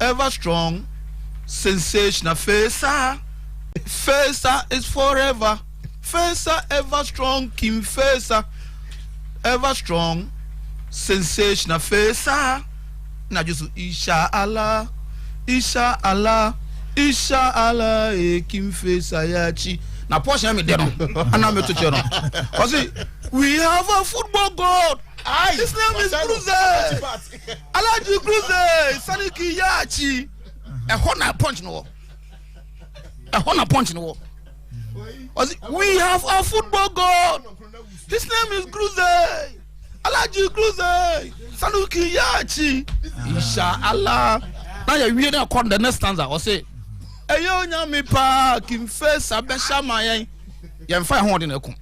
Ever strong, sensational Faisal. Faisal is forever. Faisal ever strong, King Faisal. Ever strong, sensational Faisal. Na Jesu Insha Allah, Insha Allah, Insha Allah, eh, King Faisal yachi. Na portion mi de no, ana me to kyerɛ no. Ɔsi, we have a football god. His name is Cruze. Alhaji Cruze, Saniki Yachi. Ɛhɔ na punch no wɔ. Ɛhɔ na punch no wɔ. Ɔsi, we have a football god. His name is Cruze. Alhaji Cruze, Sanuki Yachi. Insha Allah. Na yɛ wie na ɛkɔ the next stanza. Ɔsi, ɛyɛ onyame paa King Faisal bɛhyɛ ama yɛn. Yɛn fa yɛn ho ɔde na ɛko.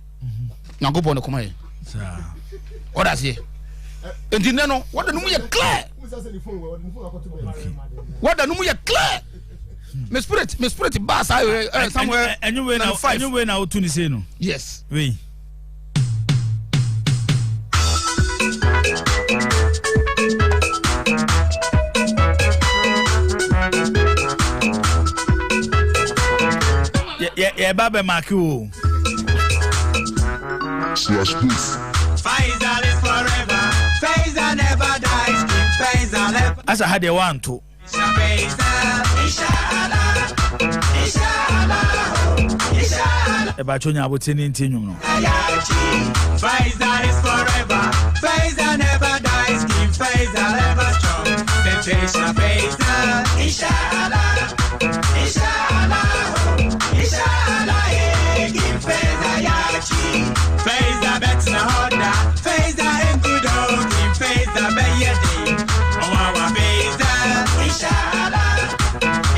Nyankopɔn ne kɔma yɛn. Ɔda aseɛ. Nti nɛ no, wɔda no mu yɛ clear. Wɔda no mu yɛ clear. Me spirit ba saa somewhere. Ɛnyɛ wei na 95. Ɛnyɛ wei na wotu ne sei no? Yes. Wei. Yɛba bɛ maake o. Slash booth. Faisal is forever. Faisal never dies. King Faisal ever. Asa ha deɛ woanto. Faisal, Inshallah, Inshallah, Inshallah. Ɛbɛatwɛ nya abote ne nti nnwom no. Ayachi. Faisal is forever. Faisal never dies. King Faisal ever strong. Sensational Faisal. Inshallah, Inshallah, Inshallah. Eh, King Faisal Yachi. Faisal better harder. Faisal enkudo. King Faisal beyede. Owawa Faisal. Inshallah,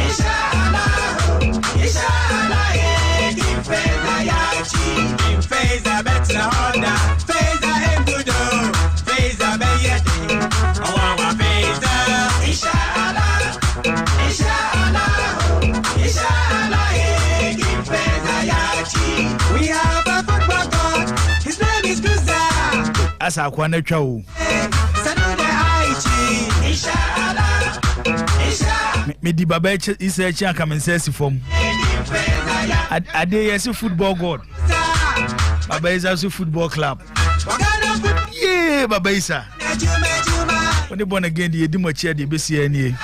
Inshallah, Inshallah. Eh, King Faisal Yachi. King Faisal better harder. Faisal enkudo. Faisal beyede. Owawa Faisal. Inshallah, Inshallah, Inshallah. Eh, King Faisal Yachi. We have a football god. His name is Kuza. Asa akoa no atwa o. Sanude Aichi. Inshallah, Inshallah. Medi baba isa akyi anka me nsa asi fam. King Faisal Yachi. Adeɛ yɛse football god, Baba Isa so football club. Ghana football. Yee, Baba Isa. Juma Juma. Wone born again deɛ yɛdi mo akyi a deɛ ɛbɛsi nie.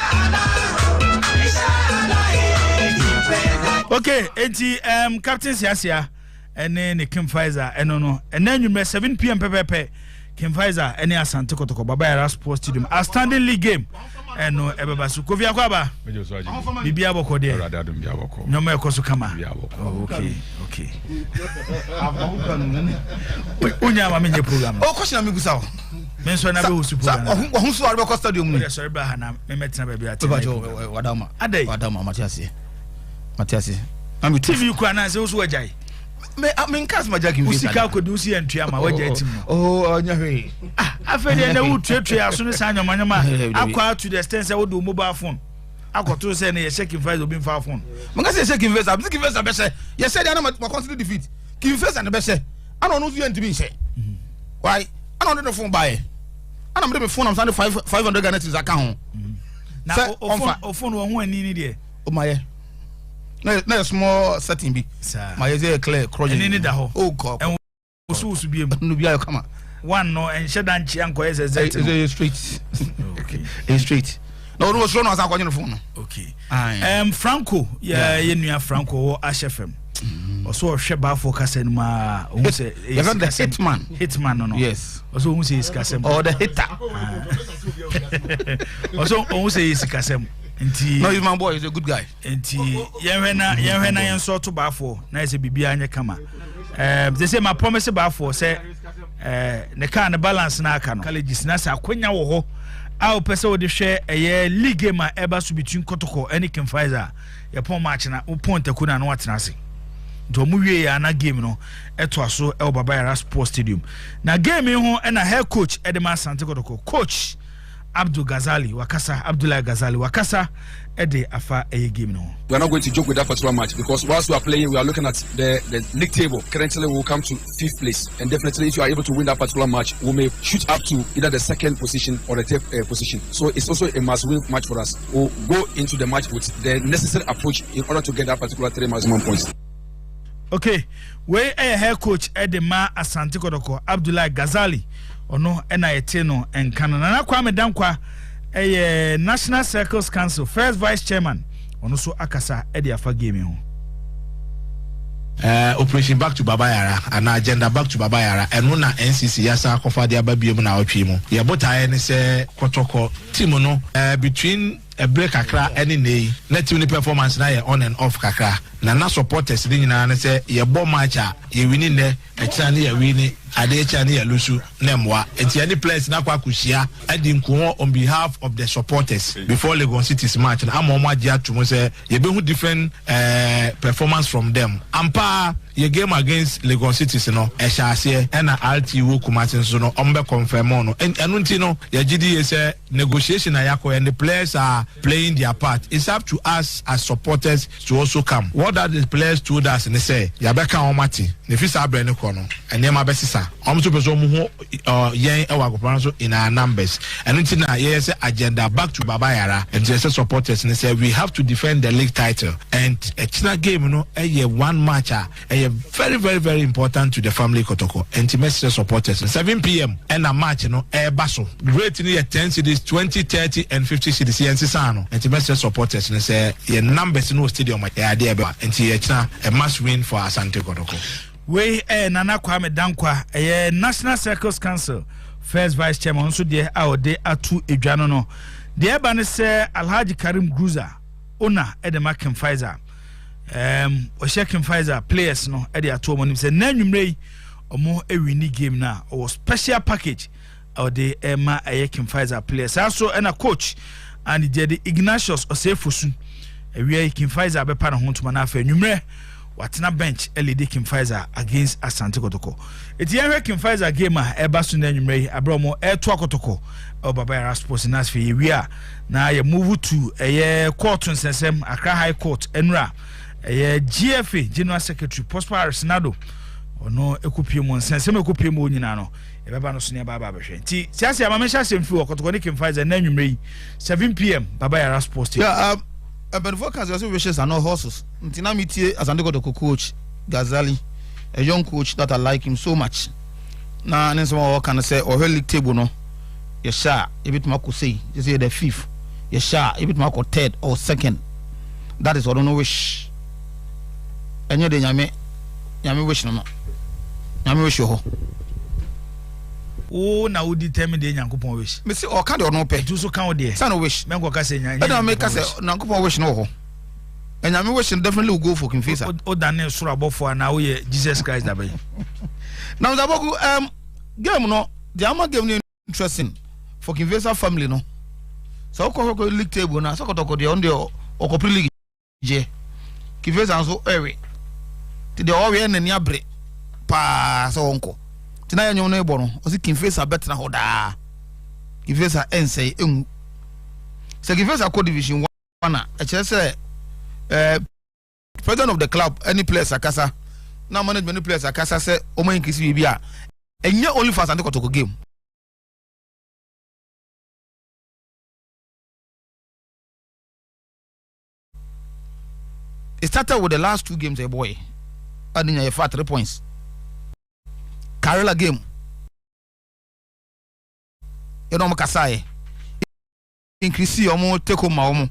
Inshallah, eh, King Faisal. Okay, enti Captain Siasia ɛne ne King Faisal ɛno no ɛnɛ anwummerɛ 7 p.m. pɛpɛpɛ, King Faisal ɛne Asante Kɔtɔkɔ, Baba Yara Sports Stadium, outstanding league game ɛno ɛbɛba so. Kofi akɔ aba, biribi abɔkɔ deɛ? Awurade adom bi abɔkɔ. Nneɛma ɛkɔ so kama? Bi abɔkɔ. Oh, okay, wonya ama menyɛ program no. Oh, question na mi busa o. Me nso na bɛwɔ su program no. Ɔho so ɔrebɛkɔ stadium ni. Wode sɔre bra ha na memɛtena baabi Bɛba atena. kyɛ wadama. Adɛn? Wadama, mate aseɛ. Mate aseɛ. Na mi tu. TV kora na sɛ wo so wagyae. Me nka sɛ ma Jack wo Nfisa. sika akɔdi wo si yɛ ntua ma wagyae tim no. Oh, ɔnyɛ hwee. Ah, afei deɛ na wotuatua aso ne saa nyɔmanyɔma Dabi. akɔ to the extent sɛ wode wo mobile phone akɔto sɛ ne yɛhyɛ King Faisal, obi mfa phone. Maka sɛ yɛhyɛ King Faisal, bisi King Faisal bɛhyɛ. Yɛhyɛ deɛ na ma consider defeat. King Faisal ne bɛhyɛ. Ana ɔno nso yɛ ntumi nhyɛ. Why? Ana ɔde ne phone baayɛ. Ana mede me phone am sane 500 Ghana cedis aka ho. Na Sɛ o phone ɔmfa. O phone wɔ ho ani ni deɛ. O ma yɛ. Na yɛ small setting bi. Saa. Ma yɛ sɛ yɛ clear crojin. Ɛni ni da hɔ. Oh God. Ɛnwo wosowoso biem. No bi ayɛ kama. One no ɛnhyɛ da nkyea nkɔyɛ sɛ zet no. Ɛyɛ straight. Okay. Ɛyɛ straight. Na ɔno osoro na ɔsan akɔgye ne phone no. Okay. Aye. Franco yɛ yɛ nua Franco wɔ ahyɛ fam ɔso ɔhwɛ baafo kasa no mu a ohun sɛ ɛyɛ Yɛfrɛ no the sikasɛm. Hitman. Hitman no. Yes. Ɔso ohun sɛ ɛyɛ sikasɛm. Or the hitter. Ɔso ohun sɛ ɛyɛ sikasɛm nti. No, he's my boy. He's a good guy. Nti yɛnhwɛ na yɛn nso to baafoɔ na yɛ sɛ biribiara nyɛ kama. Te sɛ ma promise baafoɔ sɛ ne car ne balance na aka no colleges na sɛ akonya wɔ hɔ a wopɛ sɛ wode hwɛ ɛyɛ league game a ɛba so between Kɔtɔkɔ ɛne King Faisal, yɛpɔn match na wopɔn ntaku na watena ase nti ɔmo wie yɛ ana game no ɛtoa so ɛwɔ Baba Yara Sports Stadium. Na game yi ho ɛna head coach ɛde ma Asante Kɔtɔkɔ, Coach Abdul Ghazali wakasa, Abdullahi Ghazali wakasa de afa ɛyɛ game no ho. We are not going to joke with that particular match because whilst we are playing, we are looking at the league table. Currently, we will come to fifth place, and definitely, if you are able to win that particular match, we may shoot up to either the second position or the third position. So it's also a must-win match for us. We'll go into the match with the necessary approach in order to get that particular three maximum points. Okay, wei ɛyɛ head coach ɛde ma Asante Kɔtɔkɔ, Abdullahi Ghazali, ɔno ɛna yɛte no nka no. Nana Kwame Dankwa ɛyɛ National Circles Council first vice chairman, ɔno nso akasa ɛde afa game ho. Operation Back to Baba Yara anaa Agenda Back to Baba Yara, ɛno na NCC yɛasan akɔfa de aba biom na ɔtwe mu. Yɛ botaeɛ ne sɛ Kɔtɔkɔ team no, between ɛberɛ kakra ɛne nne yi na team no performance na yɛ on and off kakra, na supporters ne nyinaa ne sɛ yɛbɔ match a, yɛwin nnɛ, ɛkyina ne yɛwin, adeɛ kyina ne yɛlose na mmoa. Nti ɛne players no akɔ akɔhyia adi nkɔmmɔ on behalf of the supporters before Legon Cities match no, ama wɔn agye ato mu sɛ yɛbɛhu different performance from them. Ampa, yɛ game against Legon Cities no ɛhyɛ aseɛ, ɛna RT wo Kumasi nso no ɔmo bɛ confirm no. Ɛno nti no yɛgye di yie sɛ negotiation a yɛakɔ and the players are playing their part. It's up to us as supporters to also come. What that the players told us ne sɛ yɛabɛka wɔn ate na efi saa abirɛ ne kɔ no, nneɛma bɛsesa. Wɔn nso pɛ sɛ wɔn ho yɛn ɛwɔ agopama no so in our numbers. Ɛno nti na yɛyɛ sɛ Agenda Back to Baba Yara. Nti yɛsɛ supporters ne sɛ we have to defend the league title, and ɛkyina game no ɛyɛ one match a ɛyɛ very very very important to the family Kɔtɔkɔ. Nti mɛsrɛ supporters, 7 p.m. ɛna match no ɛɛba so. Rate no yɛ 10 cedis, 20, 30 and 50 cedis. Yɛn sisan no. Nti mɛsrɛ supporters no sɛ yɛn numbers no wɔ stadium a yɛ adeɛ ɛbɛba. Nti yɛkyina a must win for Asante Kɔtɔkɔ. Wei ɛyɛ Nana Kwame Dankwa, ɛyɛ National Circles Council first vice chairman nso deɛ a ɔde ato edwa no. Deɛ ɛba ne sɛ Alhaji Karim Gruza ona ɛde ma King Faisal, ɔhyɛ King Faisal players no ɛde ato wɔn anim sɛ nna anwummerɛ yi ɔmo ewin game no a, ɔwɔ special package a ɔde ɛma ɛyɛ King Faisal players. Saa so ɛna coach and deɛ de Ignatius Ɔsɛefosu awia yi King Faisal bɛpa ne ho ntoma no, afei anwummerɛ watena bench ɛlead King Faisal against Asante Kɔtɔkɔ. Eti yɛhwɛ King Faisal game a ɛba so no anwummerɛ yi aberɛ ɔmo ɛɛto akɔtɔkɔ ɛwɔ Baba Yara Sports. Na afei yɛwie a, na yɛ move to ɛyɛ court nsɛnsɛm, Accra High Court. Ɛnura ɛyɛ GFA General Secretary Prosper Harris Nado, ɔno ɛkɔpie mu nsɛnsɛm ɛkɔpie mu nyinaa no, yɛbɛba no so ne ɛba aba abɛhwɛ. Nti siase ama mehyɛ asɛm firi wɔ Kɔtɔkɔ ne King Faisal na anwummerɛ yi 7 p.m. Baba Yara Sports Stadium. Yeah, mpanimfoɔ kan sɛ ɔsɛ wishes are not horses. Nti na metie Asante Kotoko coach Gazali, a young coach that I like him so much, na ne nsɛm a ɔka no sɛ ɔhwɛ league table no, yɛhyɛ a yɛbɛtumi akɔ sei kyɛ sɛ yɛda fifth, yɛhyɛ a yɛbɛtumi akɔ third or second. That is ɔno no wish. Ɛnyɛ de Nyame, Nyame wish no, Nyame wish wɔ hɔ. Wo na wo determine deɛ Nyankopɔn wish. Mesi ɔka deɛ ɔno pɛ. Ɛtu so ka wo deɛ. Sɛ no wish. Mɛnkɔ ka sɛ nya. Ɛna meka sɛ Nyankopɔn wish no wɔ hɔ. Ɛnyame wish no definitely will go for King Faisal. O dane soro abɔfoɔ anaa woyɛ Jesus Christ dabɛyi? Na Mr. Game no deɛ ama game no interesting for King Faisal family no, sɛ wokɔ hɔ league table na sɛ Kɔtɔkɔ deɛ, ɔno deɛ ɔkɔpere league gyeɛ, King Faisal nso ɛwe nti deɛ ɔwe n'ani abere paa sɛ ɔnkɔ. Nti na yɛ nwom no bɔ no, ɔsi King Faisal bɛtena hɔ daa, King Faisal ɛnsɛe ɛnwu. Sɛ King Faisal kɔ Division One a, ɛkyerɛ sɛ president of the club ɛne players akasa na management ne players akasa sɛ ɔmo increase biribi a ɛnyɛ only for Asante Kɔtɔkɔ game. It started with the last two games ɛbɔ yɛ ɛne nya yɛfa 3 points Karela game yɛn ɔmo kasa yɛ increase ɔmo take home ma ɔmo.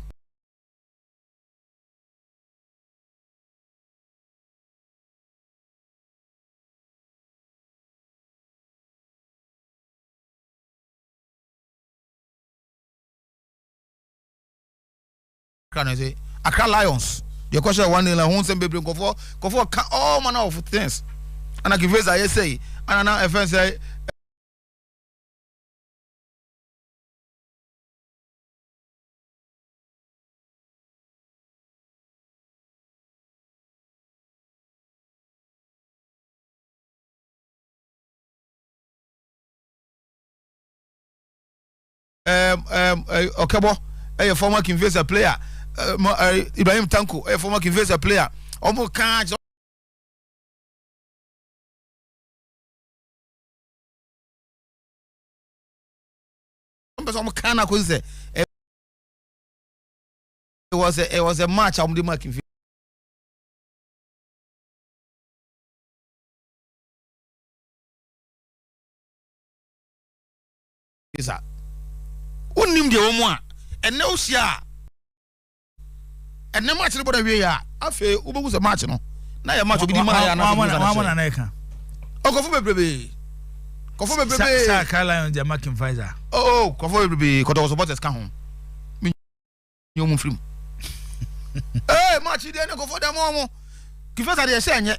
Accra no sɛ Accra Lions deɛ kɔhyɛ 1-0 ho nsɛm bebree, nkɔfoɔ ka all manner of things, ɛna King Faisal ayɛ sɛyi, ɛna na ɛfɛn sɛ ɛɛm ɛɛ Ɔkɛbɔ ɛyɛ former King Faisal player, ɛɛ Ibrahim Tanko ɛyɛ former King Faisal player. Ɔmo kan kyerɛ ɔmo pɛ sɛ ɔmo kan na akɔsi sɛ it was a match a ɔmo de ma King Faisal. Wonim deɛ wɔ mu a ɛnɛ wohyia a, ɛnɛ match no bɔ na wie yɛ a, afei wobɛhu sɛ match no na yɛ match obi di maa yɛ anaasɛ wɔn na na ɛka. Ɔkɔfo bebrebe, kɔfo bebrebe. Sa Accra Lions deɛ ma King Faisal. Oh, kɔfo bebrebe, Kɔtɔkɔ supporters ka ho. Mi nye ɔmo firim. Ee, match deɛ ne kɔfo dɛm ɔmo King Faisal deɛ ɛhyɛ ɛnyɛ.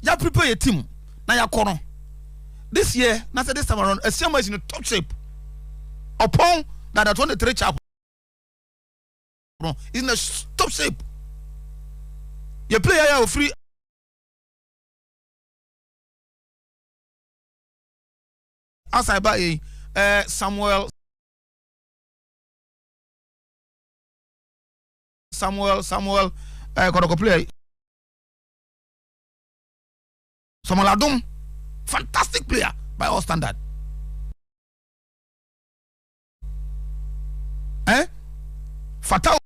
Ya prepare yɛ team na yakɔ no this year na sɛ this time around Asiama is in top shape. Ɔpɔn dada 23 chap no is in a top shape. Yɛ player yɛ ofiri outside ba yɛ Samuel Samuel Samuel Kɔtɔkɔ player Samuel Adom, fantastic player by all standard. Fata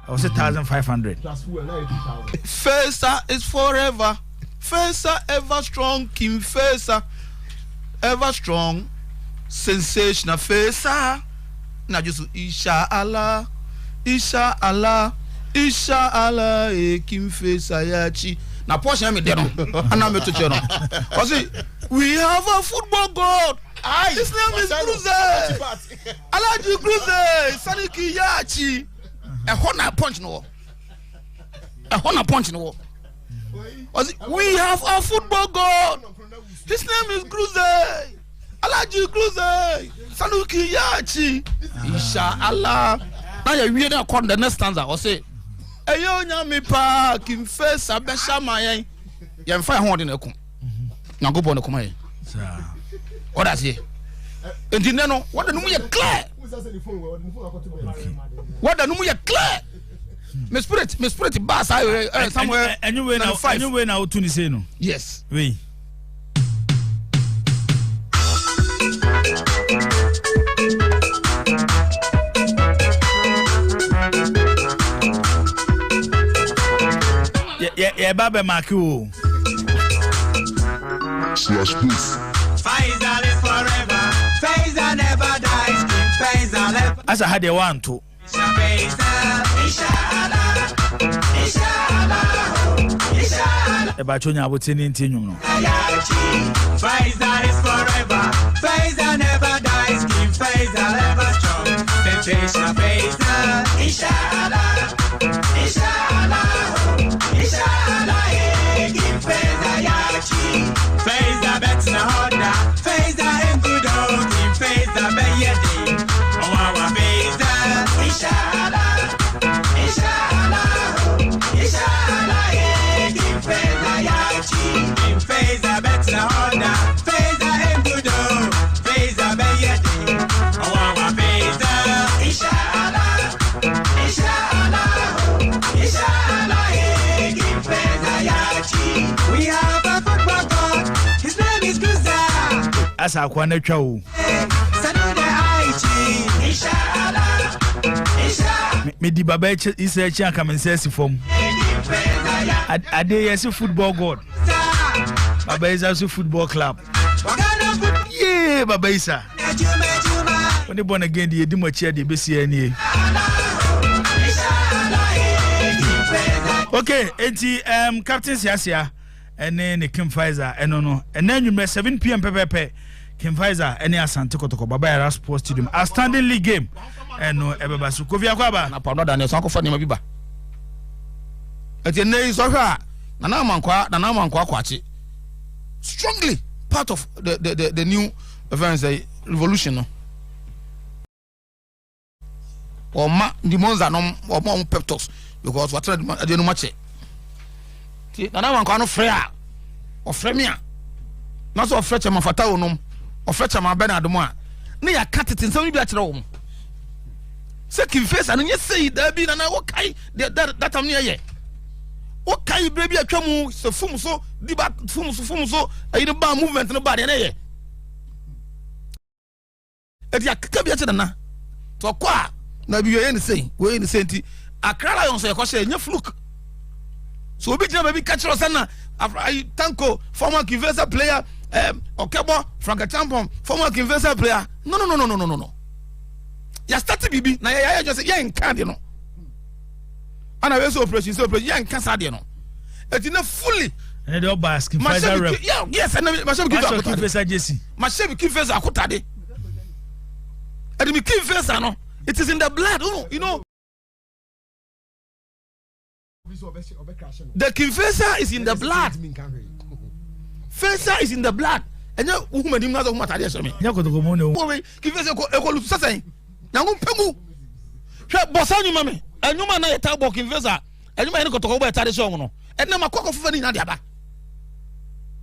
Ɔsɛ 1500. Faisal is forever. Faisal ever strong. King Faisal ever strong. Sensational Faisal. Na just Insha Allah. Insha Allah. Insha Allah. Eh, King Faisal yachi. Na portion me de no. Ana me to che no. Ɔse we have a football god. His name is Bruce. Alhaji Bruce Saniki Yachi. Ɛhɔ na punch no wɔ, ɛhɔ na punch no wɔ. Ɔsi we have a football god, his name is Gruze, Alhaji Gruze Sanuki Yachi, Insha Allah. Na yɛ wie na kɔ the next stanza, ɔsi ɛyɛ Onyame paa King Faisal bɛhyɛ ama yɛn, yɛn fa yɛn ho ɔde na ɛko Nyankopɔn ne kɔma yɛn ɔda aseɛ. Nti nnɛ no wɔda no mu yɛ clear, wɔda no mu yɛ clear. Me spirit ba saa ɛ ɛ somewhere. Ɛnyɛ wei na 95. Ɛnyɛ wei na wotu ne sei no? Yes. Wei. Yɛba bɛ maake o. Slash booth. Faisal is forever. Faisal never dies. King Faisal ever. Asa ha deɛ woanto. Faisal, Inshallah, Inshallah, Inshallah. Ɛbɛatwo nya abote ne ntie nnwom no. Ayachi. Faisal is forever. Faisal never dies. King Faisal ever strong. Sensational Faisal. Inshallah, Inshallah, Inshallah. eh, King Faisal Yachi. Faisal better harder. Faisal Engudo. King Faisal Beyedi. Oh, our Faisal. Inshallah, Inshallah, Inshallah. eh, King Faisal Yachi. King Faisal better harder. Faisal Engudo. Faisal Beyedi. Oh, our Faisal. Inshallah, Inshallah, Inshallah. eh, King Faisal Yachi. We have a football god. His name is Kuza. Asa akoa no atwa o. Sanude Aichi. Inshallah, Inshallah. Medi baba akyi isa akyi anka me nsa asi fam. King Faisal Ade yɛse football god, Baba Isa so football club. Ghana football. Yee, Baba Isa. Juma Juma. Wone bɔ no again deɛ, yɛdi mo akyi a deɛ ɛbɛsi nie. Inshallah, eh, King Faisal. Okay, enti Captain Siasia ɛne ne King Faisal ɛno no ɛnɛ anwummerɛ 7 p.m. pɛpɛpɛ, King Faisal ɛne Asante Kɔtɔkɔ, Baba Yara Sports Stadium, outstanding league game. Ɛno ɛbɛba so. Kofi Akwaaba. Na Pɔnɔ da ne ɛsan akɔfa nneɛma bi ba. Ɛti ɛnɛ yi sɔhwɛ a Nana Amankwaa Nana Amankwaa Kwakye strongly part of the the the, the new ɛfɛn sɛ revolution no. Ɔma Dimonza nom ɔma ɔmo pep talks because watena adeɛ no mu akyɛ. Ti Nana Amankwaa no frɛ a ɔfrɛ me a na sɛ ɔfrɛ kyɛma fata nom ɔfrɛ kyɛma Bernard mo a ne yɛaka tete nsɛm no bi akyerɛ wɔn sɛ kimfesa no nyɛ sei daabi nana wokae that time ne yɛyɛ wokae berɛ bi atwa mu sɛ fum so di ba fum so fum so ayi no ba movement no ba deɛ ne yɛ ɛti akeka bi akyɛ nana nti ɔkɔ a na bi yɛ ne sei wɔyɛ ne sei nti Accra Lions yɛkɔhyɛ ɛnyɛ fluke so obi gyina baabi ka kyerɛ sɛ na ayi Tanko former Kinfesa player Ɔkɛbɔ Frank Champon former Kinfesa player no no no no no no no yɛastarte biribi na yɛyɛ adwene sɛ yɛnka adeɛ no ana wei sɛ operation sɛ operation yɛnka saa adeɛ no ɛti na fully ɛnɛ deɛ ɔba askin Pfizer rep yes ɛnɛ mahyɛ mi kinfesa akotade mahyɛ mi kinfesa akotade ɛdi mi kinfesa no it is in the blood you know the kinfesa is in the blood fesa is in the blood ɛnyɛ wohu m'anim na sɛ wohu m'atadeɛ hyɛ me nyɛ kotoko mu na wo kinfesa ɛkɔ lusu sɛsɛn nyanko mpɛmu hwɛ bɔ saa nnwuma me ɛnwuma na yɛta bɔ kinfesa ɛnwuma yɛ ne kɔtɔkɔ bɔ ɛtade hyɛ wɔn no ɛnna makɔ akɔfofa ne nyinaa de aba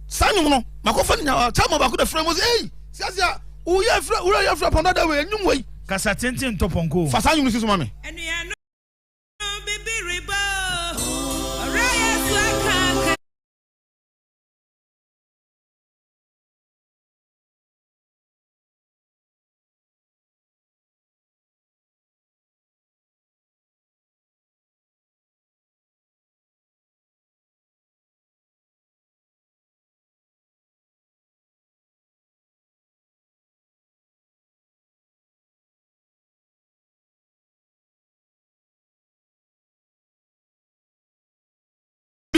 saa nnwom no makɔfa ne nyinaa kyɛ ma baako da frɛ mu sɛ ei siasia woyɛ frɛ woyɛ frɛ pɔn dada wei ɛnwom wei kasa tenten ntɔ pɔnkɔ fa saa nnwom no si so ma me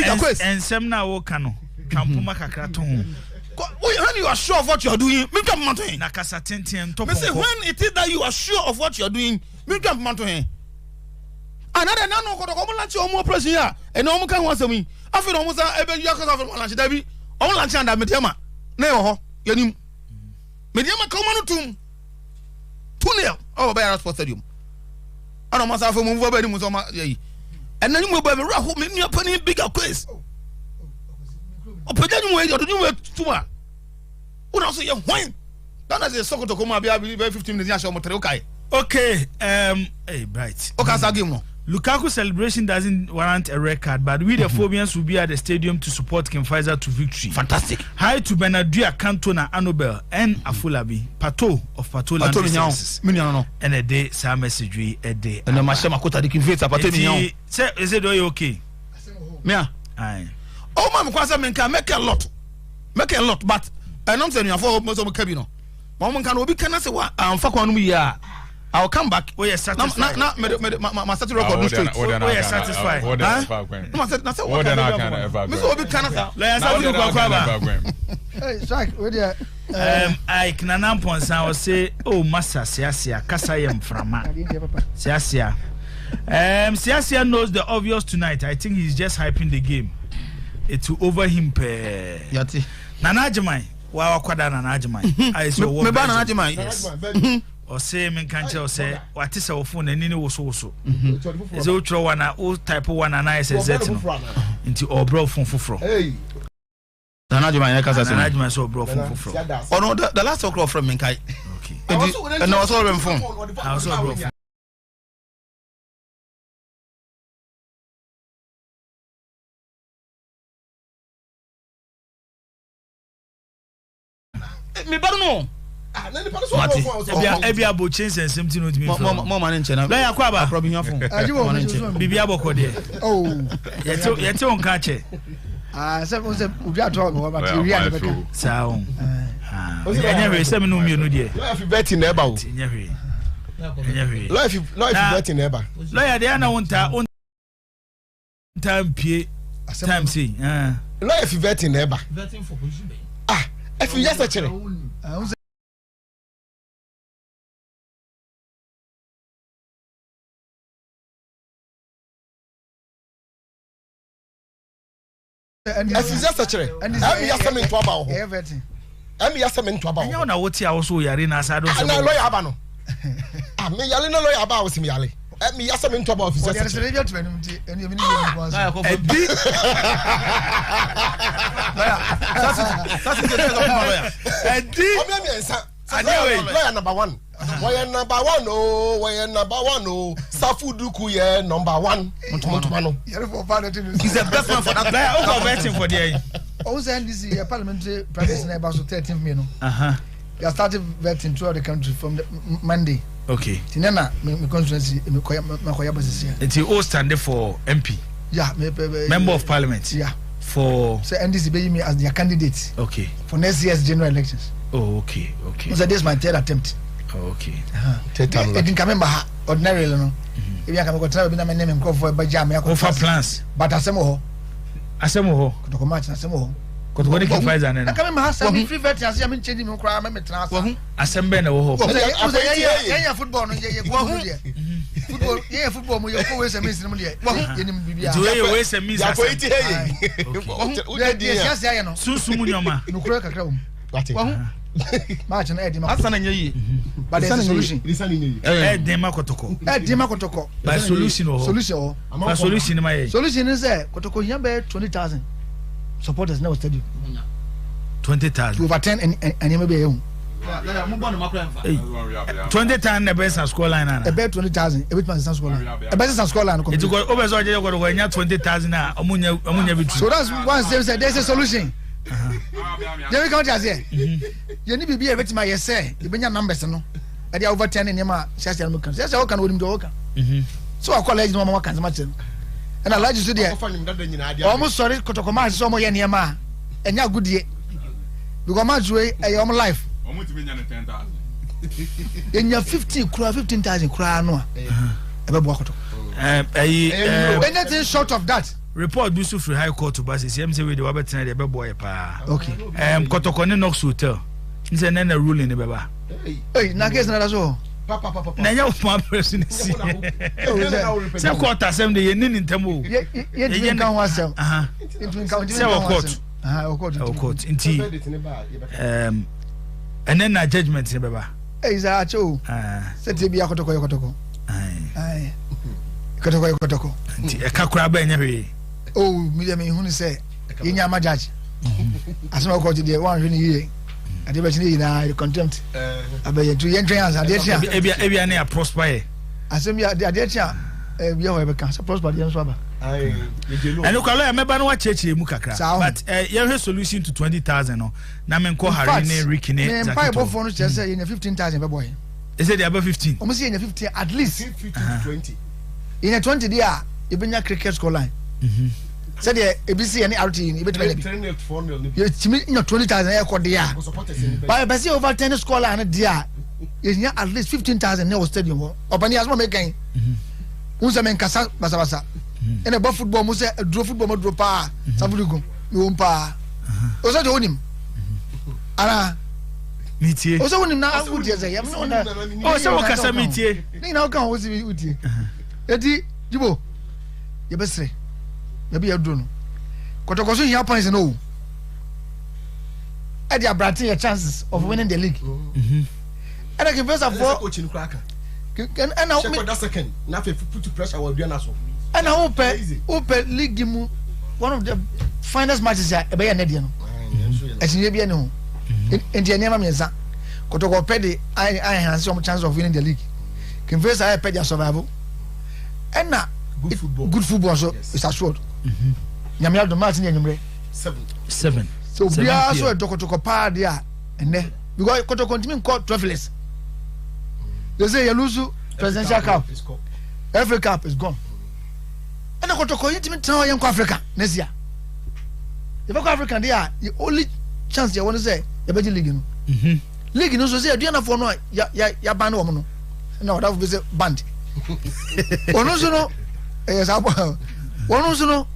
Nsɛm no a woka no, twa mpoma kakra to ho. When you are sure of what you are doing, me twa mpoma to he. Na kasa tenten ntɔ pɔnkɔ. Me say when it is that you are sure of what you are doing, me twa mpoma to he. Another nanu kɔtɔkɔ ɔmo lanche ɔmo operation yi a ɛnna ɔmo ka ho asɛm yi. Afei na ɔmo san ebe yi akɔsɔ afei ɔmo lanche dabi ɔmo lanche anda mediama na yɛ wɔ hɔ yɛnim mediama ka ɔmo ano tum. Tunnel ɔwɔ bɛyɛ ara sports stadium ɛna ɔmo asafo mu nfɔ bɛyɛ ne mu sɛ ɔmo yɛ yi ɛna ne mu bɛ mi wura ho mi nua panyin bigger quiz ɔpɛgya ne mu yɛ ɔde ne mu yɛ tum a wona so yɛ hwan ghana sɛ sɔkotɔ kɔn mu abia bi bɛ 15 minutes ahyɛ ɔmo tere okae. Okay, hey, bright. Okay, sa game no. Lukaku celebration doesn't warrant a red card, but we the Phobians will be at the stadium to support King Faisal to victory. Fantastic. Hi to Bernardia Cantona, Annabel, and Afolabi Pato of Pato Laundry Services. And a day, saa message we a day. And my shema kota di King Faisal Pato mi nyawo. Say, is it okay? Mia. Aye. Oh, my kwasa menka make a lot. Make a lot, but and I'm saying you for most of cabino. Wɔn nka no obi ka na sɛ wa anfa kwan no mu yie a I will come back. Woyɛ satisfied. Na na na ma ma ma settle record no straight. Woyɛ satisfied. Na ma set na sɛ wɔka na mi sɛ obi ka na sa. Lɔya sa wuli kɔ akɔ aba. Hey, Strike, wo deɛ. Ike Nana Mponsa ɔse oh masa siasia kasa yɛ mframa siasia. Siasia knows the obvious tonight. I think he's just hyping the game. It will over him pɛɛ. Yate. Nana Agyeman. Wa wakwada Nana Agyeman. Ayɛ sɛ ɔwɔ Me ba Nana Agyeman. Yes. Ɔse menka nkyerɛ wo sɛ wate sɛ wo phone n'ani ne wosowoso. Ɛsɛ wotwerɛ one a wo type one a na ayɛ sɛ Z no. Nti ɔbrɛ wo phone foforɔ. Nana Agyeman yɛ kasa sɛ. Nana Agyeman sɛ ɔbrɛ wo phone foforɔ. Ɔno the last ɔkura ɔfrɛ me nkae. Okay. Nti ɛna ɔsɛ ɔbrɛ me phone. Ɔsɛ ɔbrɛ wo phone. Me ba no. Mate. Ebi abo kye nsɛnsɛm ti na otumi nfrɛ. Mɔ ma ne nkyɛn na. Lɔya kɔ aba. Akɔrɔ bi hia fon. Ajibo mo nso. Bibi abɔkɔ deɛ. Oh. Yɛte yɛte wo nka kyɛ. Ah sɛ mo sɛ obi ato mi hɔ ba ti wi ade bɛka. Saa o. Ɛnyɛ hwee sɛ mi nu mmienu deɛ. Lɔya fi bɛti na ɛba o. Ɛnyɛ hwee. Ɛnyɛ hwee. Lɔya fi lɔya fi bɛti na ɛba. Lɔya deɛ ana wo nta wo nta mpie time sei. Lɔya fi bɛti na ɛba. Ah ɛfi yɛ sɛ kyerɛ. Ɛfi sɛ sɛkyerɛ ɛmi yasɛ mi nto aba wɔ hɔ. Ɛmi yasɛ mi nto aba wɔ hɔ. Ɛnyɛ wo na wote a woso yare na asa do sɛ. Na lɔya aba no. Ah mi yale na lɔya aba a wosi mi yale. Ɛmi yasɛ mi nto aba wɔ fi sɛ sɛkyerɛ. Ɛdi. Ɛdi. Ɔmi ɛmi ɛnsa. Lɔya number one. Wɔyɛ number one o, wɔyɛ number one o. Safu Duku yɛ number one. Ntoma no. He's the best man for that. Lɔya o kɔ vetting for deɛ yi. Ɔwɔ sɛ NDC yɛ parliamentary primaries na ɛba so 13th May no. They are starting vetting throughout the country from the Monday. Okay. Ti ne na me constituency me kɔ me kɔ yɛ bɔ sisi. Nti o stand for MP. Yeah, me member of parliament. Yeah. For. So NDC be me as their candidate. Okay. For next year's general elections. Oh, okay, okay. So this is my third attempt. Oh, okay. Third time. It didn't come in by ordinarily no. Ebi aka me kɔ tena bi na me ne me nkurɔfoɔ ɛbɛgya me akɔ. Ofa plans. But asɛm wɔ hɔ. Asɛm wɔ hɔ. Kotoko match asɛm wɔ hɔ. Kotoko ne King Faisal ne no. Ɛka me ma asɛm mi free vet ase a me nkyɛn mi koraa mɛ me tena ase. Asɛm bɛn na ɛwɔ hɔ. Yɛyɛ football no yɛyɛ football deɛ. Football yɛyɛ football mu yɛ kɔ wei sɛ mi nsinmu deɛ. Yɛnim biribi a. Nti wei yɛ wei sɛ mi nsasɛm. Yàgò yi ti hɛ yɛ. Deɛ siase ayɛ no. Sunsun mu nneɛma. Nukuri kakra wɔ mu. Match no ɛdi ma. Asa na nye yie. But there's a solution. Ɛdin ma kɔtɔkɔ. Ɛdin ma kɔtɔkɔ. But solution wɔ hɔ. Solution wɔ hɔ. But solution ma yɛ. Solution ni sɛ kɔtɔkɔ hiã bɛyɛ 20,000 supporters na wɔ stadium. 20,000. To overturn nneɛma bi a yɛ hu. 20,000 na ɛbɛ san score line ana. Ɛbɛ 20,000 ebi tuma sisan score line. Ɛbɛ sisan score line. Eti kɔ o bɛ sɔ ɔjɛ kɔtɔkɔ ɛnya 20,000 a ɔmu nya ɔmu nya victory. So that's why I'm saying say there's a solution. Yɛn kan ti aseɛ. Yɛn ni biribi a yɛbɛtumi ayɛ sɛ yɛbɛnya numbers no ɛde overturn nneɛma a siasia no mu kan siasia ɔka no onim deɛ ɔka so wakɔ alhaji no wɔn aka nsɛm akyerɛ no ɛna alhaji so deɛ wɔn sɔre kɔtɔkɔ match sɛ wɔn yɛ nneɛma a ɛnyɛ agodie because match wei ɛyɛ wɔn life yɛnya 15 koraa 15,000 koraa no a ɛbɛboa kɔtɔkɔ ɛyi anything short of that. Report bi nso firi high court ba sisi ɛm sɛ wei de wabɛtena deɛ ɛbɛboa yɛ paa. Okay. Kɔtɔkɔ ne Knox Hotel n sɛ nɛ na ruling ne bɛba. Ei na case na da so. Na ɛnyɛ wɔn abɛrɛ so ne si. Sɛ court asɛm de yɛn ni ne ntɛm o. Yɛntumi nka ho asɛm. Sɛ wɔ court. Wɔ court nti ɛnɛ na judgement ne bɛba. Ei sɛ akyɛ o. Sɛ tie bi akɔtɔkɔ yɛ kɔtɔkɔ. Kɔtɔkɔ yɛ kɔtɔkɔ. Nti ɛka koraa bɛn nyɛ hwee. O mi deɛ mi hu ni sɛ yɛnya ama judge. Asɛm a ɔkɔɔte deɛ wɔanhwɛ ne yie. Adeɛ bɛkye ne nyinaa yɛ contempt. Abɛyɛ nti yɛntwɛn ansa adeɛ kye a. Ebia ebia ne yɛ prosper yɛ. Asɛm bi adeɛ kye a ebi ɛhɔ yɛbɛka sɛ prosper deɛ nso aba. Ɛno kora lɔya mɛba no wakyerɛkyerɛ mu kakra. But yɛhwɛ solution to 20,000 no na menkɔ Harry ne Rick ne Zakito. Me mpaebɔfoɔ no kyerɛ sɛ yɛnya 15,000 bɛbɔ yɛn. Ɛsɛ deɛ aba 15. Wɔn sɛ yɛnya 15 at least. 15 to 20. Yɛnya 20 deɛ a yɛbɛnya cricket score line. Sɛdeɛ ebi si yɛne RT yi yɛbɛtumi anya bi. Yɛtumi nya 20,000 ɛkɔ deɛ a. But yɛpɛ sɛ over 10 score line no deɛ a yɛnya at least 15,000 ne wɔ stadium hɔ. Ɔpani asoma meka yi. N sɛ menkasa basabasa. Ɛna ɛbɔ football mu sɛ aduro football mu aduro paa. Safuligo mewɔ mu paa. Ɔsɛ deɛ wonim. Anaa. Metie. Ɔsɛ wonim na wotie sɛ yɛm ne wo sɛ wokasa metie. Ne nyinaa woka ho wosi wotie. Eti Jibo yɛbɛsrɛ baabi yɛduro no kɔtɔkɔ so hia points no o. Ɛde abrante yɛ chances of winning the league. Ɛna kefesafoɔ ɛna ɛna wopɛ wopɛ league mu one of the finest matches a ɛbɛyɛ ɛnɛ deɛ no ɛkyinye bi ɛne ho nti nneɛma mmiɛnsa kɔtɔkɔ pɛ de enhance wɔn chances of winning the league kefesa ayɛ pɛ de asurvive ɛna good football nso is assured nyame adum match ne enyimrɛ 7 so obiara so ɛdɔ kɔtɔkɔ paa deɛ a ɛnɛ because kɔtɔkɔ ntumi nkɔ trophyless they say yɛ lose presidential cup FA Cup is gone ɛna kɔtɔkɔ yɛ ntumi tena hɔ yɛn kɔ Africa next year yɛbɛkɔ Africa deɛ a yɛ only chance yɛ wɔ no sɛ yɛbɛgye league no league no nso sɛ aduanafoɔ no a yɛaban ne wɔn no ɛna ɔdafo bi sɛ band ɔno nso no ɛyɛ saa bɔ wɔn nso no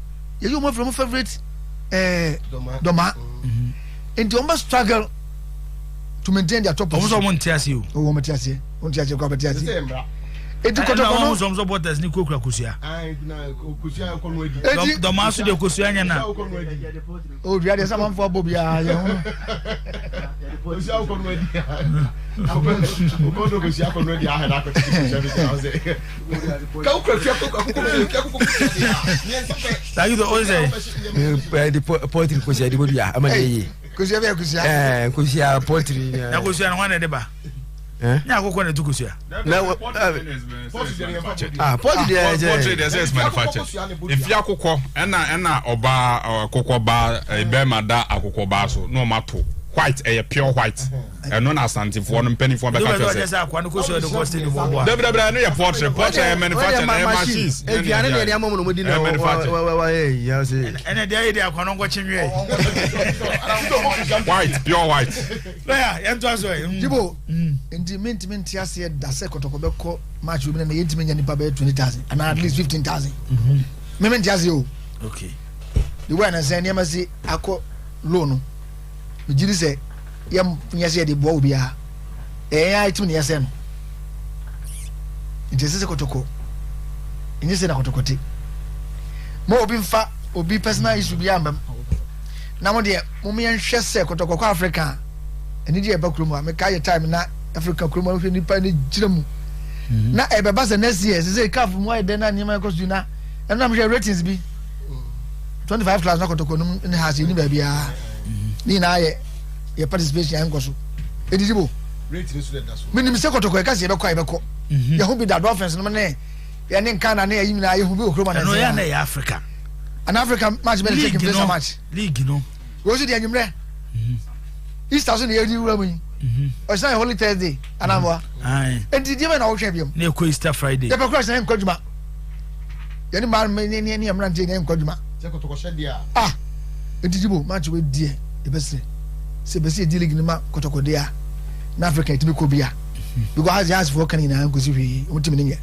yɛyi wɔn afiri wɔn favourite dɔma nti wɔn bɛ struggle to maintain their top position. Wɔn sɛ wɔn nte aseɛ o. Wɔn te aseɛ wɔn te aseɛ kɔ abɛte aseɛ. Eti kɔtɔkɔ no. Ɛna wɔn sɔm supporters ni kurakura kosua. Eti dɔmaa so deɛ kosua nyɛ na. O dua deɛ samanfo abɔ biara yɛ ho. Sakito o sɛ. Ɛɛ pɔtiri kosua di ko dua ama ne ye. Kosua bɛ kosua. Ɛɛ kosua pɔtiri. Na kosua no wɔn na ɛde ba. Ne akokɔ na ɛtu kosua. Na ah pɔtiri deɛ ɛsɛ. Pɔtiri deɛ ɛsɛ manufactured. Efi akokɔ ɛna ɛna ɔbaa akokɔ baa bɛrima da akokɔ baa so na ɔma to white ɛyɛ pure white ɛno na asantefoɔ no mpanimfoɔ bɛka kyerɛ sɛ. Akwa no kosua de kɔ stadium ɔbɔ a. Dabi dabi ɛno yɛ pɔtiri pɔtiri ɛyɛ manufactured ɛyɛ machines. Aduane deɛ deɛ ama mu na ɔmo di na wɔ Ɛnɛ deɛ ayɛ de akwa no nkɔkye nwiɛ. White pure white. Lɔya yɛn to aso yɛ. Jibo nti mi ntumi nte aseɛ da sɛ kɔtɔkɔ bɛkɔ match omi na na yɛntumi nya nipa bɛyɛ 20,000 anaa at least 15,000. Mi mi nte aseɛ o. Okay. The way anasɛ nneɛma si akɔ low no, mi gyi di sɛ yɛ nyɛ sɛ yɛde boa obiara. Ɛyɛ yɛn a yɛtumi na yɛsɛ no. Nti ɛsɛ sɛ kɔtɔkɔ nyɛ sɛ na kɔtɔkɔ te. Mo obi nfa obi personal issue bi amba mu. Na mo deɛ mo yɛnhwɛ sɛ kɔtɔkɔ kɔ Africa a anigye ɛba kurom a meka yɛ time na Africa kurom a wohwɛ nipa ne gyina mu. Na ɛbɛba sɛ next year sɛ sɛ CAF mu ayɛ dɛn na nneɛma ɛkɔ so yi na ɛno na mehwɛ ratings bi 25 class na kɔtɔkɔ nom ne ha sɛ yɛni baabiara ne nyinaa yɛ yɛ participation a ɛnkɔ so ɛdidi bo menim sɛ kɔtɔkɔ yɛka sɛ yɛbɛkɔ a yɛbɛkɔ yɛho bi da dolphins nom ne yɛne nkana ne ayi nyinaa yɛhu bi wɔ kurom Ɛno yɛ na ɛyɛ Africa. An Africa match bɛ ne taking place a match. League no. Wọ́n so di enyimrɛ. Easter so na yɛ di wura mu yi. Ɔsàn yɛ Holy Thursday anamboa. Nti diɛ bɛ na ɔhwɛ bi mu. Ne kɔ Easter Friday. Yɛ pɛ kura sɛ nkɔ adwuma. Yɛne mmaa ne ne ne mmeranteɛ ne nkɔ adwuma. Ah nti jibo match wei deɛ yɛbɛsrɛ sɛ bɛsɛ yɛdi league no ma kɔtɔkɔdeɛ a na Africa yɛtumi kɔ bi a because as asefoɔ ka no nyinaa nkɔsi hwee wɔn tumi ne nyɛ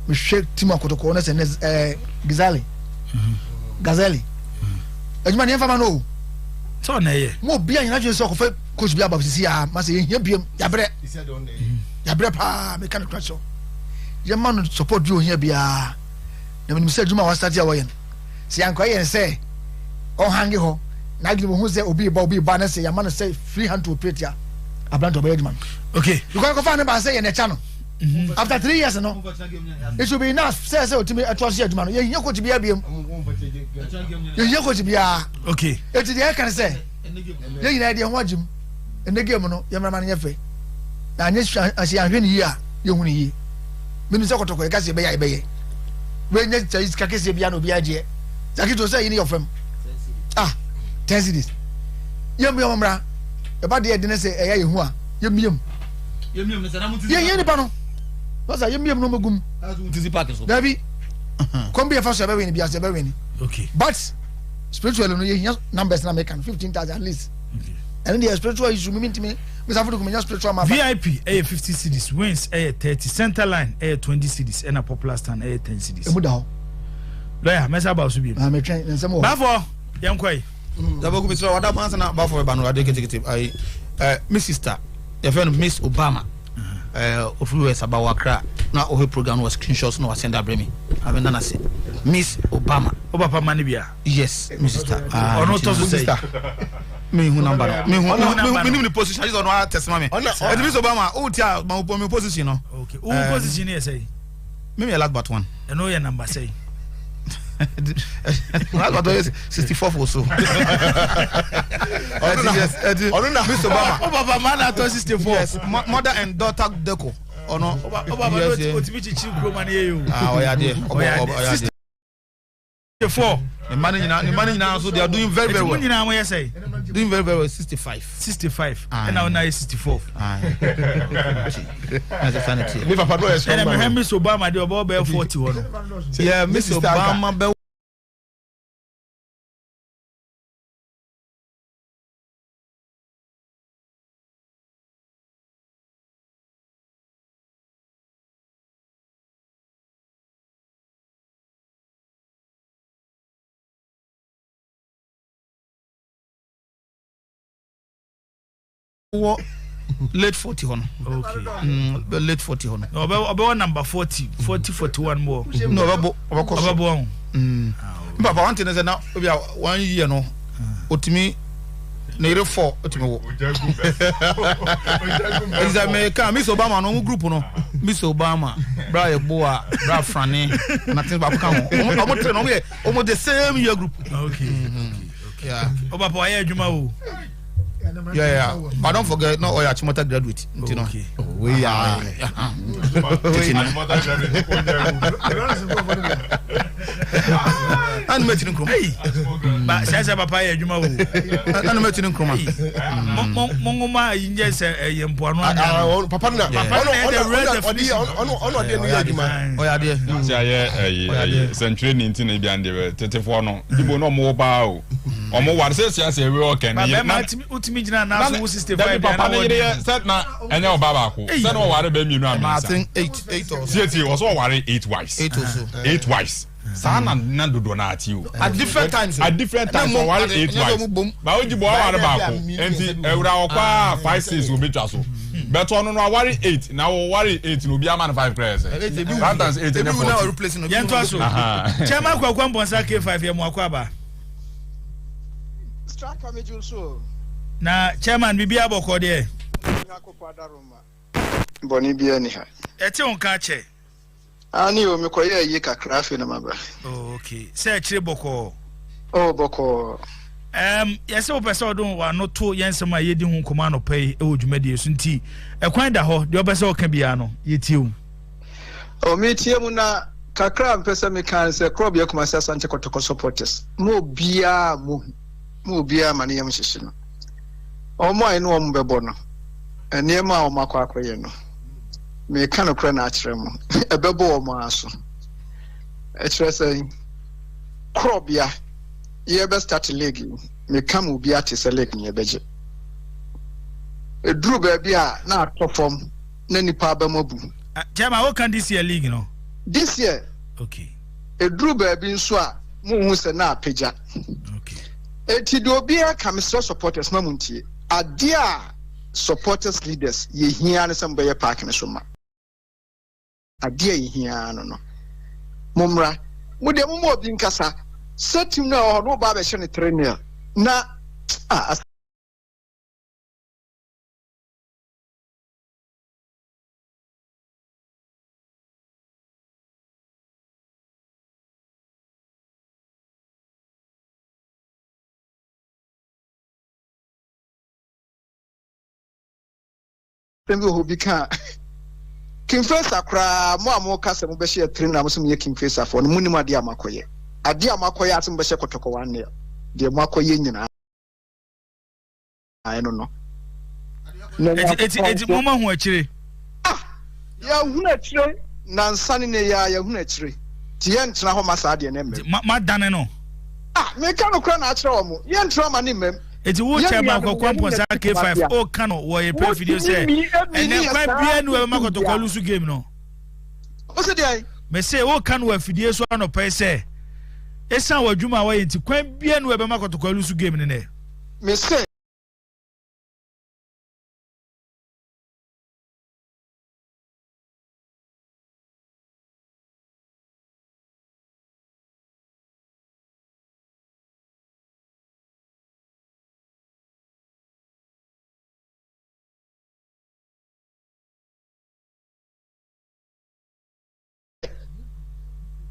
mehwɛ team akɔtɔkɔ no sɛ ne ɛɛ Gazali Gazali adwuma ne yɛmfa ma no o sɛ ɔna ɛyɛ mo obi a nyina dwene sɛ ɔkɔfɛ coach bi aba sisi a ma sɛ yɛhia biam yabrɛ yabrɛ paa meka no kora kyerɛw yɛma no support bi ohia biara na menim sɛ adwuma a wastate a wɔyɛ no sɛ yɛankɔ yɛn sɛ ɔhange hɔ na adwene mu hu sɛ obi ba obi ba na sɛ yɛama no sɛ free hand to operate a aberante ɔbɛyɛ adwuma no okay because kɔfa ne ba sɛ yɛn ɛkya no after 3 years no it should be enough sɛ sɛ otumi ɛtoa so yɛ adwuma no yɛhia coach biara biem yɛhia coach biara okay eti deɛ ɛka ne sɛ yɛn nyinaa deɛ ho agyim ɛnɛ game no yɛn mmarima no nyɛ fɛ na anyɛ sɛ yɛanhwɛ ne yie a yɛhu ne yie menim sɛ kɔtɔkɔ yɛka sɛ yɛbɛyɛ a yɛbɛyɛ wei nyɛ sɛ sika kɛseɛ biara na obiara gyeɛ zakito sɛ yi ne yɛ ɔfam ah 10 cedis yɛmmua mo mmra ɛba deɛ ɛde ne sɛ ɛyɛ yɛhu a yɛmmiam yɛhia nipa no sasa yɛmmiam no mɛgum dabi kɔm bi yɛfa so yɛbɛwene bi ase yɛbɛwene okay but spiritually no yɛhia numbers na meka no 15,000 at least ɛno deɛ spiritual issue mi ntumi mr afudu kumenya spiritual ma vip ɛyɛ 50 cedis, wins ɛyɛ 30, center line ɛyɛ 20 cedis, ɛna popular stand ɛyɛ 10 cedis. Emu da hɔ. Lawyer mɛsa ba so bi. Maa metwɛn ne nsɛm wɔ hɔ. Bafo yɛnkɔ yi. Daboku mesrɛ wada kwan sɛ na bafo bɛba no ade ketekete ayi me sister yɛfrɛ no Miss Obama ofiri West aba wɔ Accra na ɔhwɛ program no wɔ screenshots na wasend abrɛ me abɛ nana se Miss Obama. O papa ma ne bia. Yes, me sister. Ɔno tɔ so sɛ. Me hu number no. Me hu me nim ne position ayi sɛ ɔno a text ma me. Ɛti Miss Obama o ti a ma wo mi position no. Okay. Wo position yɛ sɛ. Me yɛ last but one. Ɛno yɛ number sɛ. Last but one yɛ 64 or so. Ɛti yes, ɛti Miss Obama. O papa ma na tɔ 64. Yes, mother and daughter deco. Ɔno. O papa no otimi kyikyiri kuroma ne yɛ yi o. Ah, ɔyɛ adeɛ. Ɔyɛ adeɛ. 64. Ne mma ne nyinaa ne mma ne nyinaa nso they are doing very very well. Eti mu nyinaa mo yɛ sɛ. Doing very very well, 65. 65. Ɛna ɔna yɛ 64. Mi papa no yɛ strong ɛna man. mehwɛ Miss Obama deɛ ɔbɛ ɔbɛyɛ 40 hɔ no. Yeah, Miss Obama bɛ. Wɔ Late 40 hɔ no. Okay. Late 40 hɔ no. Ɔbɛ ɔbɛwɔ number 40, 40 41 mu hɔ. No, ɔbɛbɔ ɔbɛkɔ so. Ɔbɛbɔ ho. Papa one thing is na obi a one year no otumi ne yere four otumi wo. Ɛsɛ meka Miss Obama no ɔmo group no Miss Obama bra Yeboah bra Frane na things baako ka ho ɔmo tere no ɔmo yɛ ɔmo the same year group. Okay. Mm-hmm. Yeah. Ɔba pa wayɛ adwuma o. Yeah. But don't forget, no, oya Achimota graduate. You know. Okay. Oh, we are. Achimota graduate. Anu meti nkruma. Hey. Ba sɛ sɛ papa yɛ adwuma o. Anu meti nkruma. Mo mo nwoma yi nyɛ sɛ ɛyɛ mpoano ana. Papa na. Papa na yɛ the real definition. Ɔno ɔno ɔde ne yɛ adwuma. Ɔyɛ adeɛ. Nti ayɛ ɛyi ɛyi sɛntwerɛ ni nti na ebi ande bɛ tetefoɔ no ibo na ɔmo wɔ paa o ɔmo ware sɛ siase ewi ɔkɛ ne yere na wotumi gyina n'aso wo 65 dabi papa ne yere yɛ sɛ na ɛnyɛ ɔba baako sɛ na ɔware bɛ mmienu a mmiɛnsa tietie ɔsɛ ɔware 8 wives 8 wives saa na na dodoɔ na ate o at different times at different times ɔware 8 wives ba o gyi bɔ ɔware baako nti ɛwura ɔkɔ a 5 6 obi twa so bɛtɔ ɔno no aware 8 na ɔware 8 na obi ama no 5 kura ɛsɛ sometimes 8 ɛnyɛ 40 yɛn to so chairman Kwakwa Mpɔnsa K5 yɛ mu akɔ aba. Striker me dwo so. Na chairman bibi abɔkɔ deɛ. Bɔne biara ni ha. Ɛte wo nka kyɛ. Aane o, mekɔyɛɛ ayie kakra afei na maba. Oh, okay. Sɛ akyire bɔkɔɔ. Oh, bɔkɔɔ. Um, yɛsɛ wopɛ sɛ ɔde w'ano to yɛn nsɛm a yɛdi ho nkɔmmɔ anɔpa yi wɔ dwumadie so nti ɛkwan da hɔ deɛ wopɛ sɛ ɔka biara no yɛtie wo. Oh, metie mu na kakra a mpɛ sɛ meka ne sɛ Korɔbea Kumasi Asante Kɔtɔkɔ supporters mo obiara mo hu mo obiara ma ne yam hyehye no wɔn a ɛne wɔn bɛbɔ no nneɛma a wɔn akɔ akɔyɛ no meka nokorɛ na akyerɛ mo ɛbɛbɔ wɔn aso ɛkyerɛ sɛ Korɔbea yɛbɛ start league yi meka ma obi ate sɛ league no yɛbɛgye ɛduru baabi a na atɔ fam na nipa aba mu abu. Chairman, woka this year league no? This year. Okay. Ɛduru baabi nso a monhu sɛ na apagya. Okay. Eti deɛ obiara ka mesrɛ supporters ma mo ntie. Adeɛ a supporters leaders yɛhia ne sɛ mobɛyɛ park no so ma. Adeɛ a yɛhia no no. Mommra. Mo deɛ momma obi nkasa. Sɛ team no a ɛwɔ hɔ no woba abɛhyɛ no 3-0 na ah, Asɛm bi wɔ hɔ obi ka a, King Faisal koraa, mo a moka sɛ mobɛhyɛ yɛ tiri na mo sɛ moyɛ King Faisalfoɔ no, monim adeɛ a moakɔyɛ. Adeɛ a moakɔyɛ a sɛ mobɛhyɛ kɔtɔkɔ one nil, deɛ moakɔyɛ nyinaa ɛno no. Na Eti eti eti mo ma hu akyire. Ah, yɛahunu akyire nansa ne nɛ yi ara yɛahunu akyire. Nti yɛntena hɔ ma saa adeɛ no mmam. Ma madane no. Ah, meka nokorɛ na akyerɛ wɔn, yɛntena hɔ ma ne mmam. Eti wo Yɛn kyɛ ma nuanom, Kwaku yɛne Amponsah yɛn K5 tebea. o ka no wɔ yɛ pɛ video sɛ Wotumi mi emi ne ɛnɛ yɛ kwan saa biara ni wɔ ɛbɛma tebea. Kɔtɔkɔ lusu game no. Wo se deɛn? Me se wo ka no wɔ afidie so anɔpa yi sɛ esan wɔ adwuma a wɔyɛ nti kwan biara ni wɔ ɛbɛma Kɔtɔkɔ lusu game no nɛ. Me se.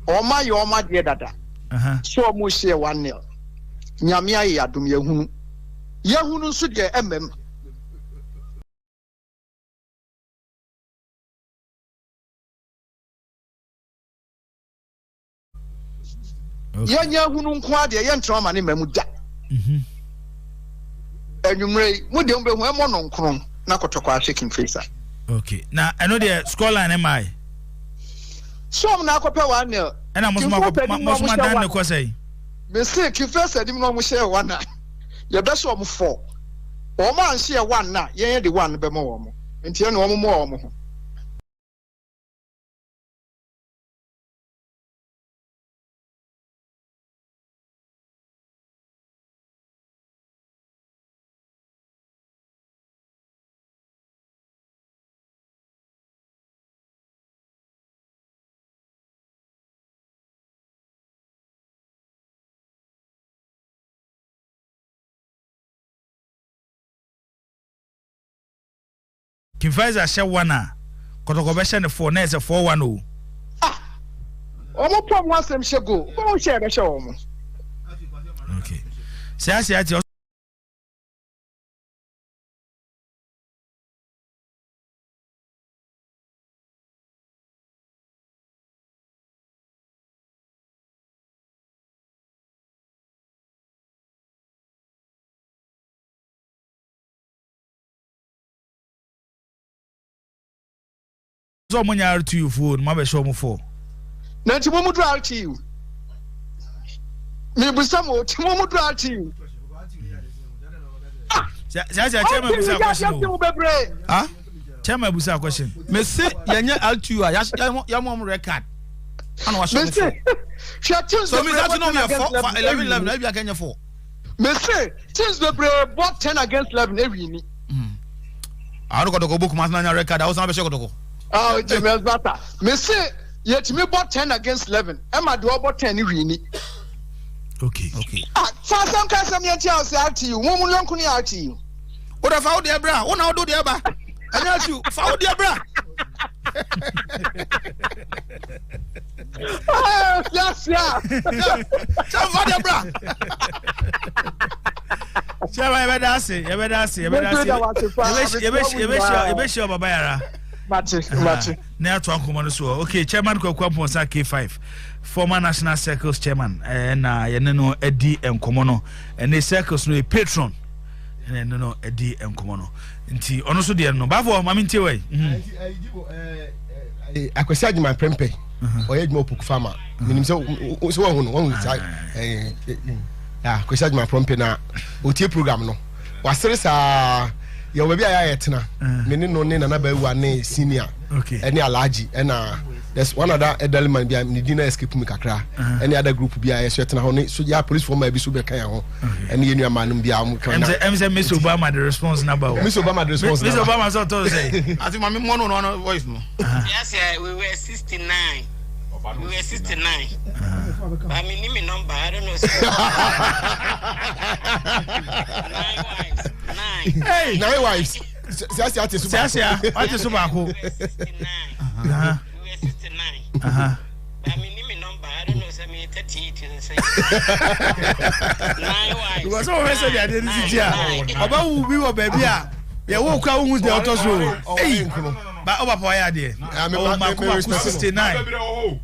Wɔn ayɛ wɔn adeɛ dada. So wɔn hyɛ one nil. Nyame ayɛ adom yɛhunu. Yɛhunu nso deɛ ɛmam. Yɛnyɛ ahunu nko ara deɛ yɛntena ɔma ne mma mu da. Mhm. Anwummerɛ yi, mo deɛ mobɛhu ɛmmɔ no nkron na kɔtɔkɔ ahwɛ King Faisal. Okay. Na ɛno deɛ scoreline ne mae. Sɔm na akɔpɛ 1-0. Ɛna mo so ma dan ne kɔ sɛn? Mese King Faisal anim na ɔmo hyɛ 1 a yɛbɛhyɛ ɔmo 4. Wɔn anhyɛ 1 na yɛn de 1 bɛma wɔn. Nti ɛna wɔn mmoa wɔn ho. King Faisal hyɛ 1 a, Kɔtɔkɔ bɛhyɛ no 4 na ɛsɛ 4-1 o. Ah! Wɔn pɔ wɔn asɛm hyɛ goal. Wɔn hyɛ ɛbɛhyɛ wɔn. Okay. Sɛ ase ate. Sɛ ɔmo nyɛ RTU foɔ no mo abɛhyɛ ɔmo fɔ. Na nti mo mu duru RTU. Mebisa mo ti mo mu duru RTU. Sɛ sɛ chairman busa question o. Ah? Chairman busa question. Mese yɛnyɛ RTU a yɛmo ɔmo red card. Ana wahyɛ ɔmo fɔ. Hwɛ teams So mi sɛ ti na ɔmo yɛ fɔ 11 11 ebi akɛnyɛ fɔ. Mese teams bebree bɔ 10 against 11 ewi ni. Àwọn kɔtɔkɔ bó kumasi n'anya red card awosan bɛ hyɛ kɔtɔkɔ. Ah, James Bata. Mese yɛtumi bɔ 10 against 11 ɛma deɛ ɔbɔ 10 ne wini. Okay. Okay. Ah, fa asɛm ka asɛm yɛn ti a ɔsɛ RTU. Wɔn mu yɔnko ne RTU. O de fa wo deɛ bra, wo na wo do deɛ ba. Ɛnyɛ RTU, fa wo deɛ bra. Yes, yeah. Sɛ fa deɛ bra. Chairman yɛbɛda ase yɛbɛda ase yɛbɛda ase yɛbɛhyia ɔbaba yara. Mate mate. Na yɛato akoma no so. Okay, Chairman Kwaku Amponsah K5, former National Circles Chairman, na yɛne no adi nkɔmmɔ no. Ɛne Circles no yɛ patron. Ɛne no no adi nkɔmmɔ no. Nti ɔno so deɛ no. Baafo, ma mentie wai. Akwasi Agyeman Prempeh ɔyɛ adwuma wɔ Poku Farmer. Menim sɛ sɛ wahu no, wahu saa Akwasi Agyeman Prempeh na ɔtie program no. Wasere saa yɛwɔ baabi a yɛayɛ tena. Me ne no ne Nana Bawuwa ne senior ɛne Alhaji ɛna there's one other elderly man bi a ne din na escape me kakra ɛne other group bi a yɛso yɛtena hɔ ne so yɛ police foɔ maa bi so bɛka yɛn ho ɛne yɛn nua maa nom bi a wɔn kan na. Ɛm sɛ Miss Obama the response na ba o. Miss Obama the response na ba. Miss Obama sɛ ɔtɔ sɛ. Ati maame mɔ no no voice no. Yes, we were 69. We were 69. But I mean, me number, I don't know. 9 wives. 9. Hey. 9 wives. Siasia ate so baako. Siasia ate so baako. We were 69. But I mean, me number, I don't know, say me 38 and say. 9 wives. Because some of us say they are the Ọba wu bi wɔ baabi a yɛwɔ okura wohu deɛ ɔtɔ so o. Eyi ba ɔba pa ɔyɛ adeɛ. Ɔwɔ mako mako 69.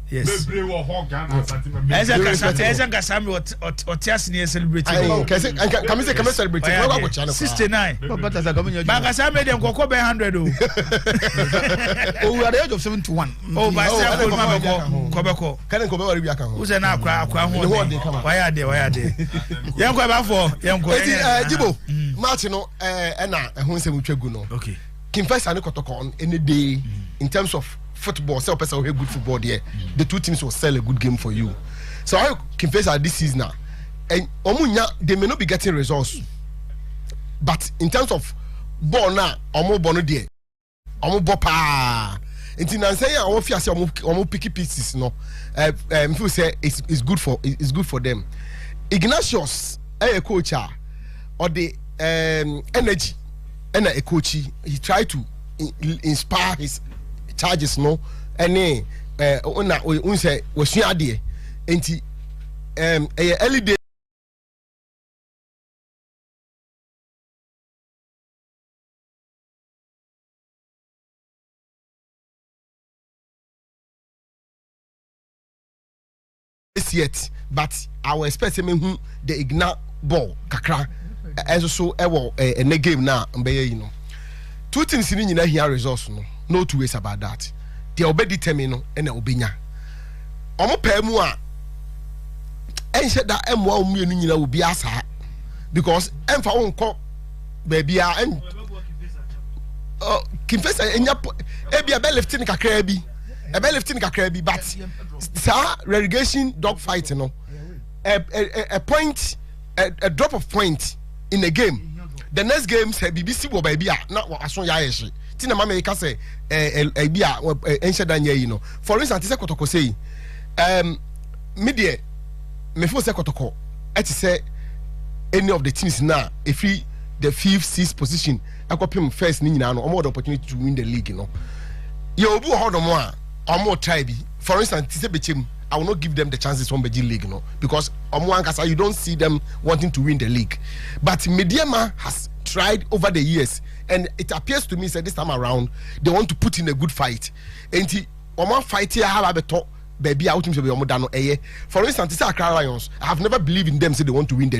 Yes. Ɛsɛ nkasa ɛsɛ nkasa mi ɔte ase ni yɛ celebrate. Kɛse kame sɛ kame celebrate. Ɔyɛ adeɛ 69. Ba nkasa mi deɛ nkɔkɔ bɛn 100 o. Owu at the age of 71. O ba se akɔ ma bɛkɔ kɔ bɛkɔ. Kɛne nkɔ bɛware bi aka ho. Wosɛ na akora akora ho ɔden. Wayɛ adeɛ wayɛ adeɛ. Yɛn kɔ ɛbafo yɛn kɔ. Eti Jibo match no ɛna ɛho nsɛm twa gu no. Okay. King Faisal ne Kɔtɔkɔ on any day in terms of football sɛ ɔpɛ sɛ ɔhwɛ good football deɛ the two teams will sell a good game for you. So ɔhwɛ King Faisal this season a wɔn nya they may not be getting results but in terms of ball na wɔn bɔ no deɛ. Wɔn bɔ paa nti nansa yi a wɔn fi ase wɔn wɔn pick pieces no ɛɛ ɛɛ n feel sɛ it's it's good for it's good for them. Ignatius ɛyɛ coach a ɔde ɛɛm energy ɛna ɛcoachi, he try to inspire his charges no ɛne ɛɛ ɔna n sɛ wɔsua adeɛ nti ɛɛm ɛyɛ early day. Yet but I will expect sɛ mehu the igna ball kakra ɛnso so ɛwɔ ɛnɛ game na mbɛyɛ yi no two teams ni nyinaa hia results no no two ways about that deɛ ɔbɛ determine no ɛna ɔbɛnya ɔmo pɛɛ mu a ɛnhyɛ da ɛmmoa wɔn mmienu nyinaa wɔ bi asaa because ɛnfa wɔn nkɔ baabi a ɛn ɔ kinfɛsa enya ebi ɛbɛ lift ne kakraa bi ɛbɛ lift ne kakraa bi but saa relegation dog fight no a a a point a, a drop of point in a game the next game sɛ biribi si wɔ baabi a na aso yɛ ayɛ hye ti na maame ka sɛ ɛɛ ɛbi a ɛnhyɛ da nyɛ yi no for instance ti sɛ kɔtɔkɔ sɛ yi ɛɛm mi deɛ me feel sɛ kɔtɔkɔ ɛte sɛ any of the teams na efi. the fifth, sixth position ɛkɔpem first ne nyinaa no, ɔmo wɔ the opportunity to win the league no. Yɛ obi wɔ hɔnom a ɔmo try bi, for instance ti sɛ Bɛkyɛm, I will not give them the chances wɔn bɛgye league no because ɔmo ankasa, you don't see them wanting to win the league. But Medeama has tried over the years and it appears to me say this time around they want to put in a good fight. Nti ɔmo fight ha abɛtɔ baabi a wotumi sɛ baabi a ɔmo da no ɛyɛ. For instance, ti sɛ Accra Lions, I have never believed in them say they want to win the league.